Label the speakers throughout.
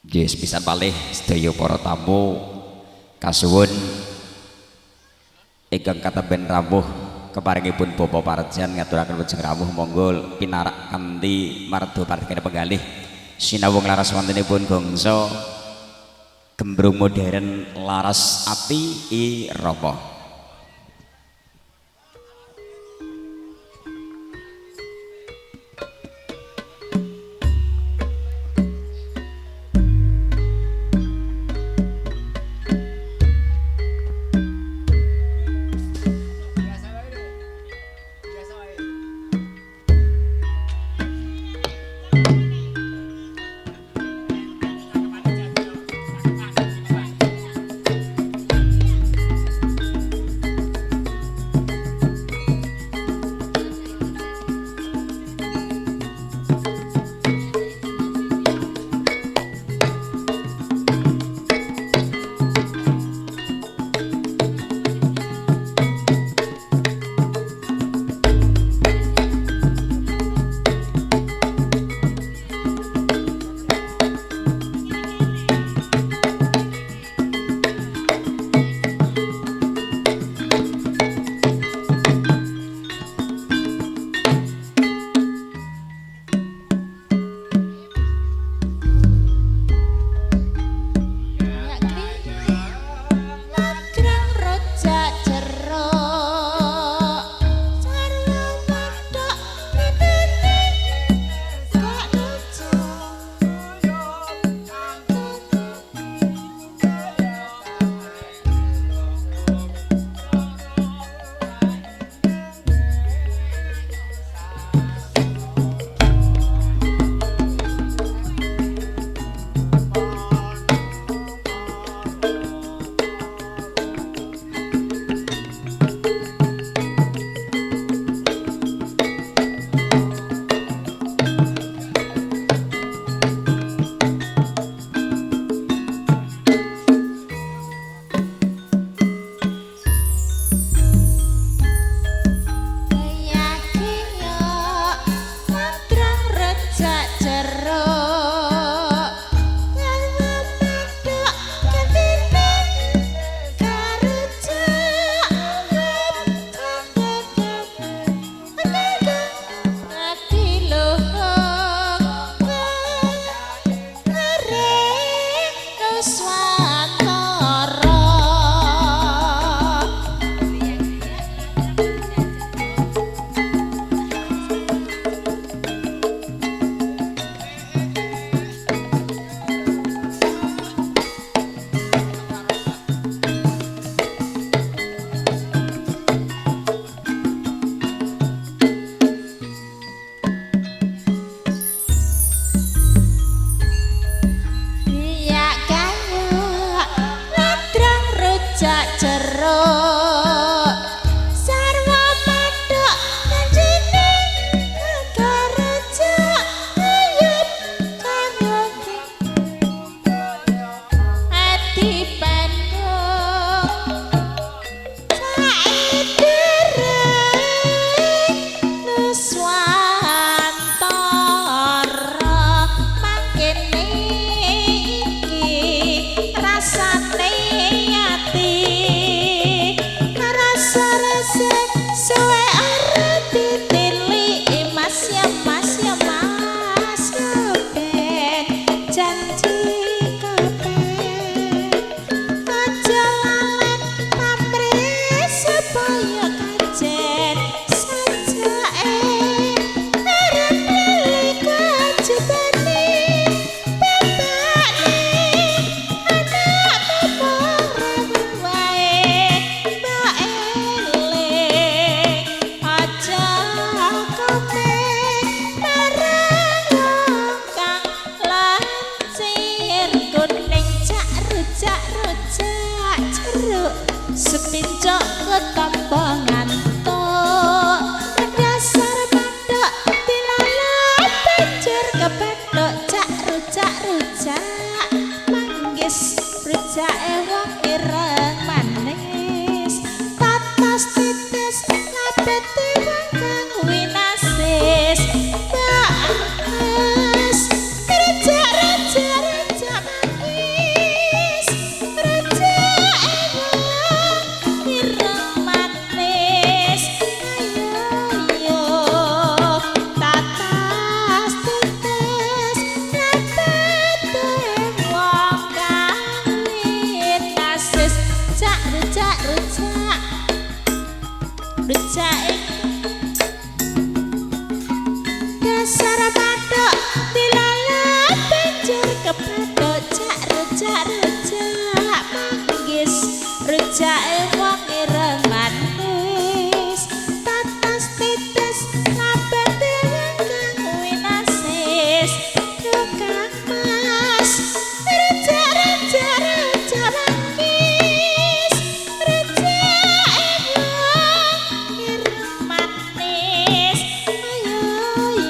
Speaker 1: Nggih, sepisan malih sedaya para tamu kasuwun ingkang katemben rawuh keparingipun Bapak Parjan ngaturaken wilujeng rawuh, monggo pinarak kanthi marda pardikane penggalih sinawung laras wontenipun gongso gembrung modern laras ati irama.
Speaker 2: Kesasar pathok dilalap banjur kepathok jak rujak rujak manggis rujake wong ireng manis tatas tetes labete kang winasis. Kang Mas, rujak rujak rujak manggis rujake wong ireng manis. Ayo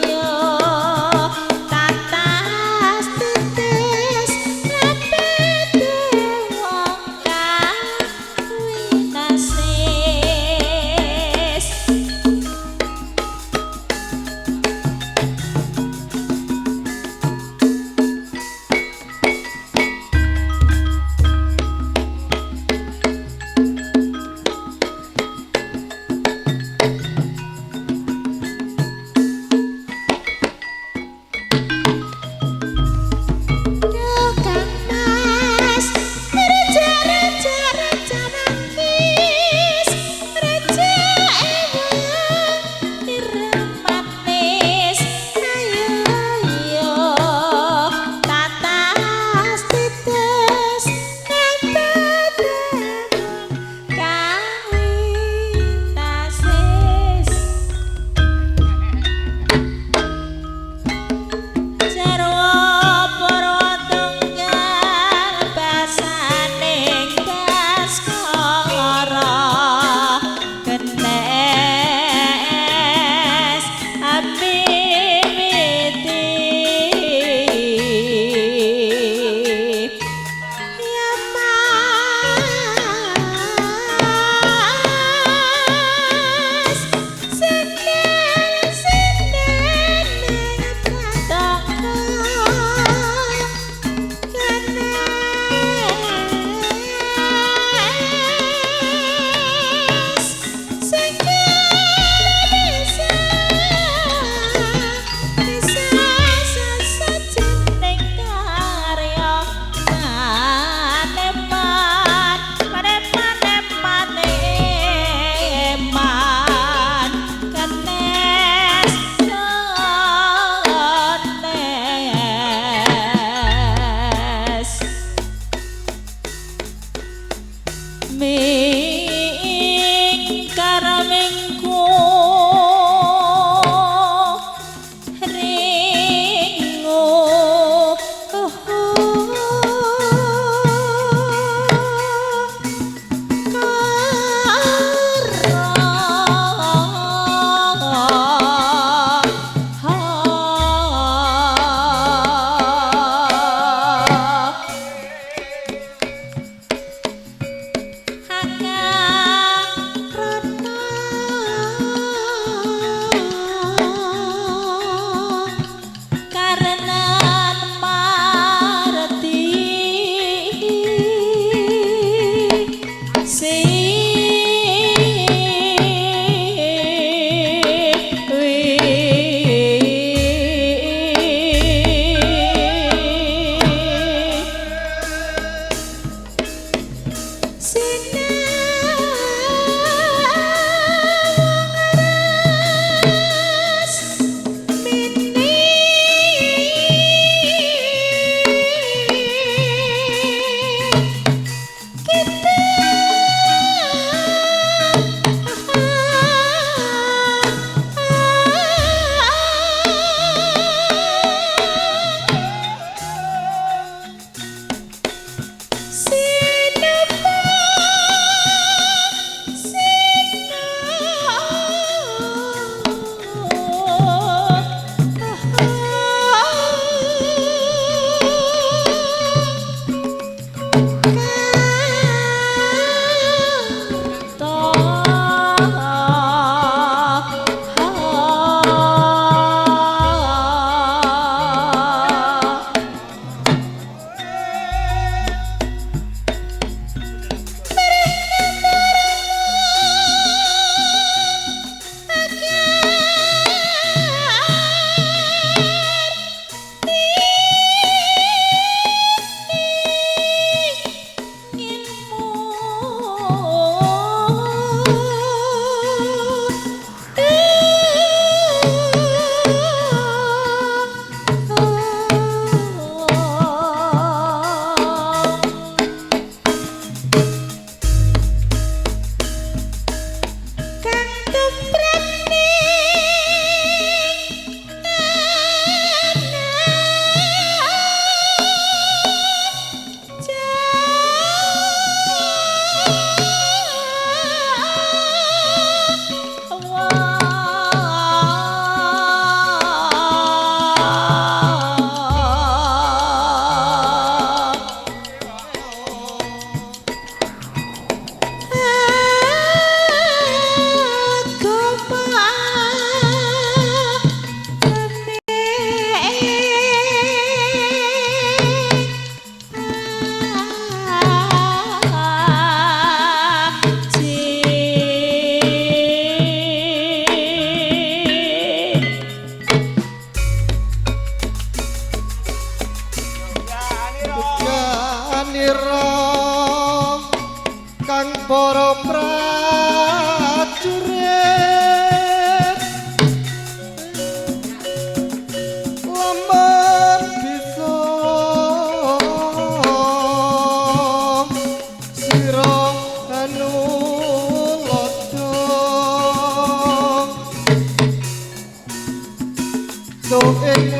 Speaker 2: yo.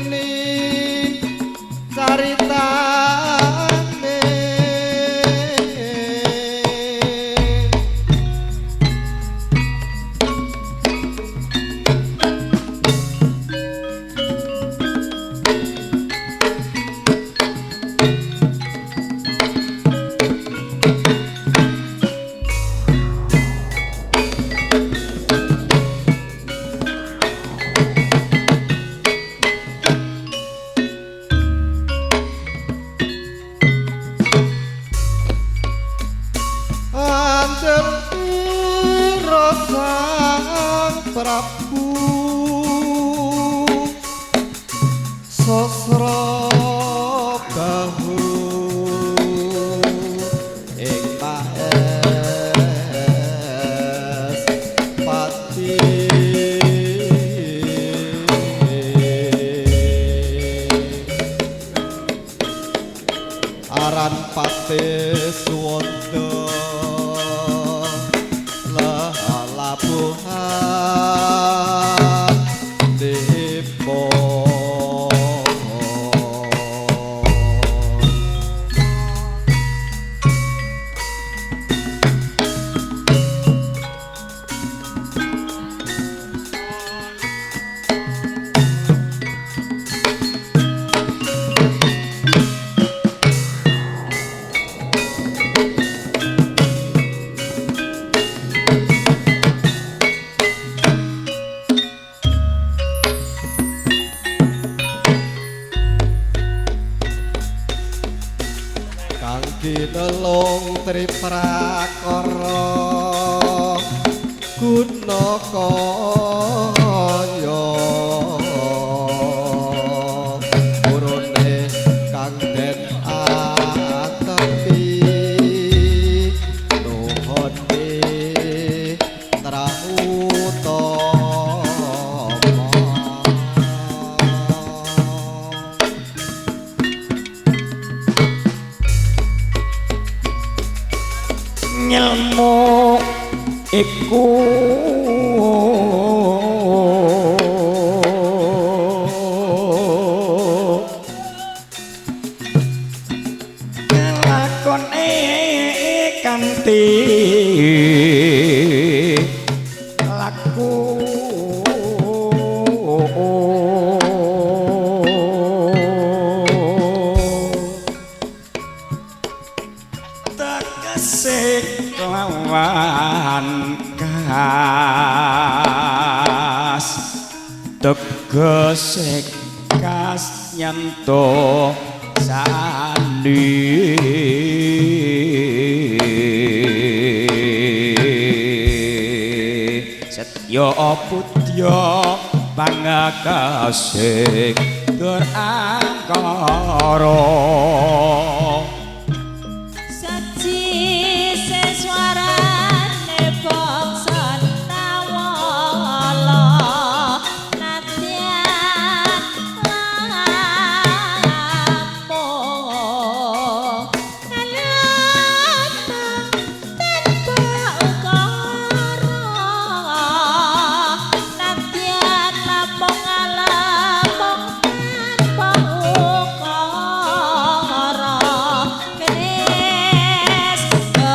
Speaker 3: muni caritane. Andel ira Sang Prabu Sosrobahu ing Mahespati. Aran Patih Suwanda lelabuhan dipun. Kang kinelung triprakara gunakaya purune kang den atepi nuhun mitra utama.
Speaker 1: Ngelmu iku nglakone kanthi laku tegese kelawan kas tegese kas nyentuh sandi setya putya pangakasih dur angkara.
Speaker 2: Saji seswarane bangsa Nawala nadyan lampung alamang tanpa ukara nadyan lampung alamung tanpa ukara kenes kenes.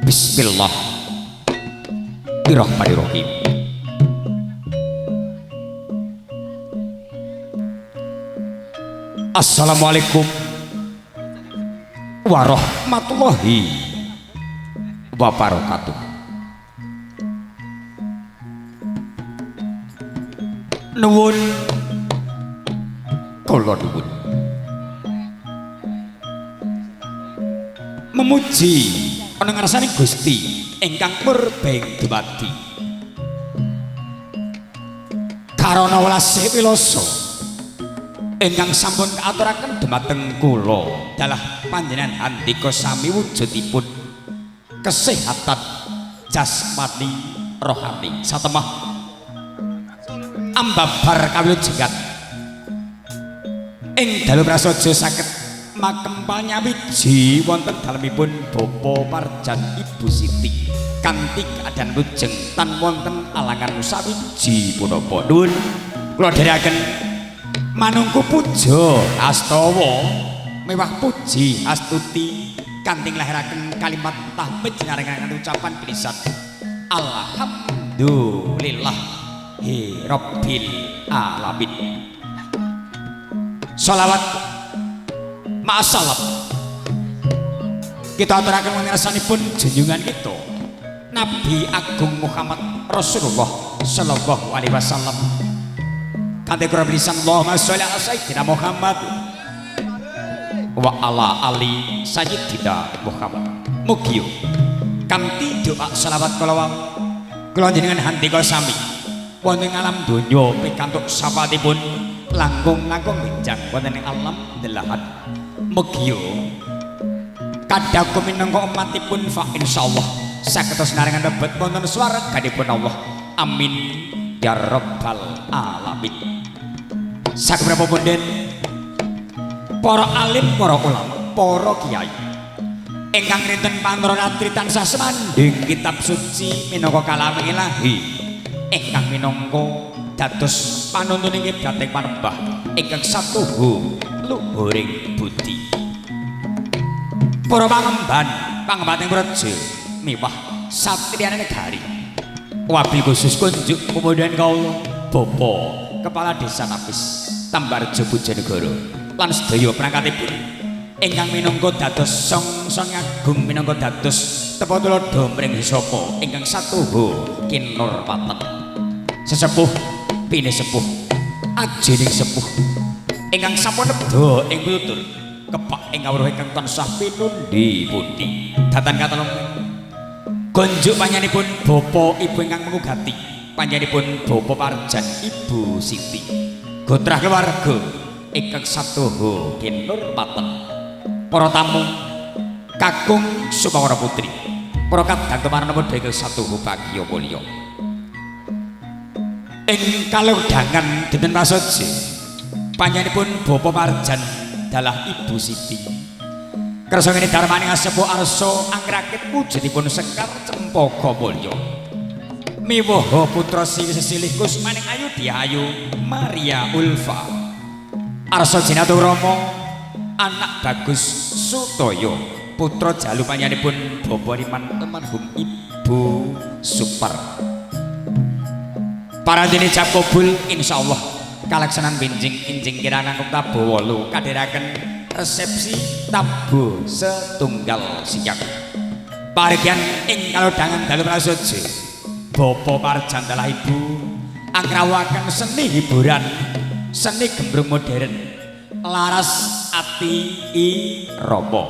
Speaker 1: Bismillah. Bismillahirrahmanirrahim. Assalamualaikum warahmatullahi wabarakatuh. Nuwun kula nuwun memuji ana ngarsaning Gusti ingkang murbeng dumadi karana welasih wilasa ingkang sampun kaaturaken dumateng kula dalah panjenengan handika sami wujudipun kesehatan jasmani rohani satemah ambabar kawilujengan ing dalu prasaja saged makempal nyawiji wonten dalemipun Bapak Parjan Ibu Siti kanthi keadaan lujeng tan wonten alangan sawiji punapa. Nuwun kula dherekaken manungku puja astawa mewah puji astuti kanthi nglahiraken kalimat tahmid jinarengaken ucapan lisan alhamdulillah hi rabbil alamin. Sholawat ma'asalam kita aturaken wonten junjungan kita Nabi Agung Muhammad Rasulullah sallallahu alaihi wasallam kanthi kurang lisan Allahumma sholli ala sayyidina Muhammad wa ala ali sayyidina Muhammad. Mugi kanthi doa selawat kala wau kula jenengan handika sami wonten alam donya pikantuk syafaatipun langkung-langkung benjang wonten ing alam delahan. Mugi kadhaku minangka umatipun fa insyaallah saged sinarengan mlebet wonten swarganipun Allah. Amin ya rabbal alamin. Sakebrapa punden para alim, para ulama, para kiai ingkang rinten pantara ratri tansah semanding kitab suci minangka kalam ilahi ingkang minangka dados panuntuning kiblating panembah ingkang satuhu luhuring budi. Para pangemban, pangembating praja miwah satriyane negari wabil khusus kunjuk kemudian kawula Bapak Kepala Desa Napis Tambarjo Bojonegoro lan sedaya perangkatipun ingkang minangka dados songsong agung minangka dados tepa tuladha mring sapa ingkang satuhu kinur paten sesepuh pine sepuh ajining sepuh ingkang sampun nedha ing pitutur kepak ing kawruh ingkang tansah pinundi pundi datan katelung gonjuk panjenenganipun Bapak Ibu ingkang mengugati panjenenganipun Bapak Parjan Ibu Siti gotrah keluarga ingkang satuhu kinur paten para tamu kakung sumawara putri para kadang tumarana padha ingkang satuhu bagya mulya ing kalodhangan dinten prasaja panjenenganipun Bapak Parjan dalah Ibu Siti kersa ngene darmaning asepuh arsa angrakit wujudipun sekar cempaka mulya miwaha putra sisilih kusmaning ayu Diayu Maria Ulfa arsa jinatu Rama anak bagus Sutoyo putra jalu panjenenganipun Bapak Riman almarhum Ibu Supar. Parandene ijab kabul insyaallah kalaksanan benjing injing kirang langkung tabuh 8 kadheraken resepsi tabuh setunggal siang. Paregyan ing kalodhangan dalu prasaja Bapak Parjan dalah Ibu angrawuhaken seni hiburan, seni gembrung modern, laras ati irama.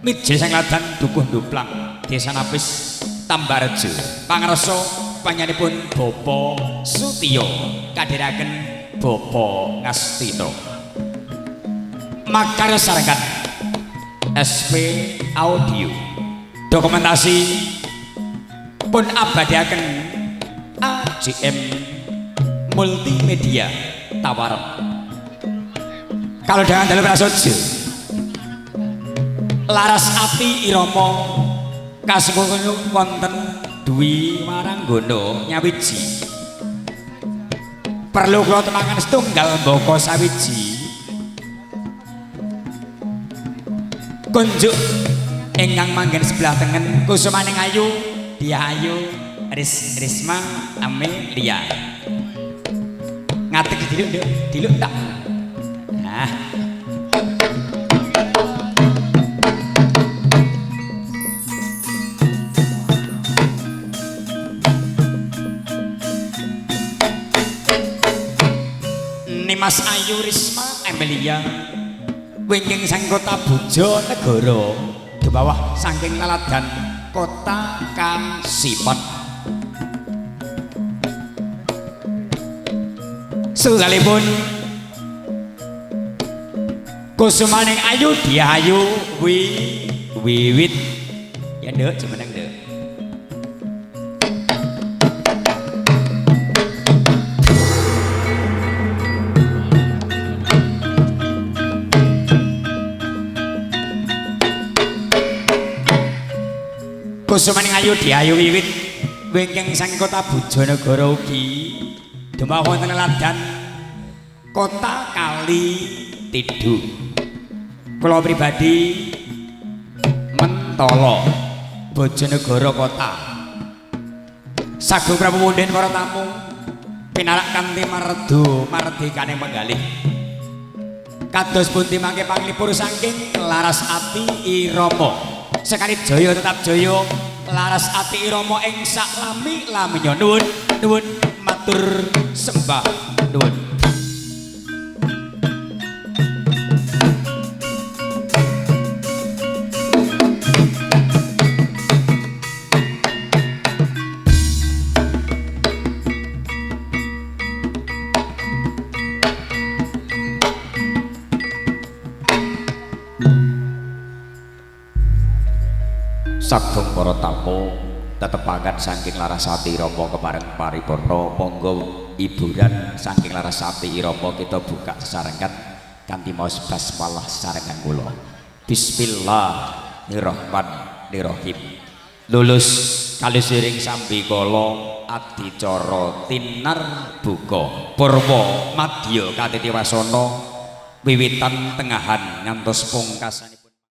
Speaker 1: Mijil sang ladan dukuh Nduplang, Desa Napis, Tambarjo. Pangarsa panjenenganipun Bapak Sutiyo kadheraken Bapak Ngastino. Makarya sarengan SP Audio dokumentasi pun abadiaken AJM Multimedia Tawaran. Kalau dengan dalu prasaja laras ati irama kasengkung wonten Dwi Waranggono nyawiji perlu kula temangan setunggal mbaka sawiji kunjuk ingkang manggen sebelah tengen kusumaning ayu Diayu Risma Amelia. Ngatek diluk nduk, diluk tak. Nah. Nimas Ayu Risma Amelia wingking sang kota Bojonegoro bawah saking laladan kota Kasipon. Setunggalipun kusumaning ayu diayu wiwit ya nduk jumeneng nduk. Kusumaning ayu diayu wiwit wingking saking kota Bojonegoro ugi dumawuh wonten laladan kota Kali Tidu. Kula pribadi Mentolo Bojonegoro kota. Sagung prabu punden para tamu pinarak kanthi mardo mardikane menggalih. Kados pundi mangke panglipur saking Laras Ati Irama. Sekali jaya tetap jaya Laras Ati Irama ing sak lami-laminya. Nuwun nuwun matur sembah nuwun. Sagung para tamu tetepangan saking Larasati Irama kepareng paripurna monggo hiburan saking Larasati Irama kita buka sesarengan kanthi maos basmalah sesarengan kula. Bismillahirrahmanirrahim. Lulus kalisiring sambikala adicara tinar buka purwa madya katiti wasana wiwitan tengahan ngantos pungkasanipun.